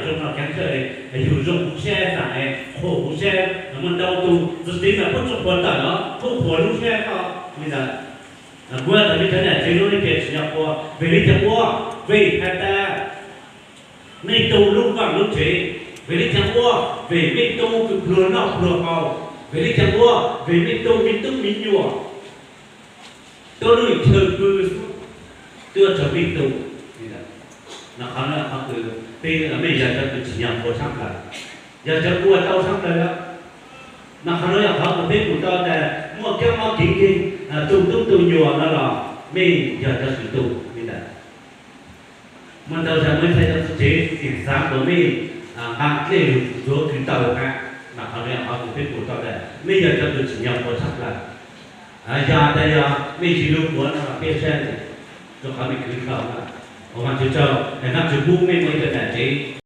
Zoo no kev ntshai, yug zoo kuv sab xaam, qhuas kuv sab, muaj ntau tus txiv tsev mas puab tsi qhuas tawm os, puab qhuas lub sab koj li ntawd. Kuv tas li cov nam tsev lub neej peb tsim nyog qhuas vim li cas ua, vim has tas mej tu lub vaaj lub tsev, vim li cas ua, vim mej tu kws pluag noj pluag haus, vim li cas ua, vim mej tu mej tub mej nyuam, tuab lub chaw pw xwb, tuab tsaug mej tu. Qhov no qhov kws peb mej yog cov kws tsim nyog qhuas tshaj plaws, yog cov ua tau tshaj plaws lawm. Mas qhov no yog qhov kws peb pum tau tas muaj kab mob kev nkeeg, tu tub tu nyuam no los mej yog cov kws tu li ntawd. Muaj ntau zag muaj ib txhia cov txiv tsev tseem xaav kom mej nqa dlej lug ntxuav kws taw hab, mas qhov no yog qhov kws peb pum tau tas mej yog cov kws tsim nyog qhuas tshaj plaws. Yog tas yog mej tsi lug ua no los peb saib, rua qhov mej khwv tau na. Ua Vaajtswv tsaug, Vaajtswv pub mej muaj ib cov nam tsev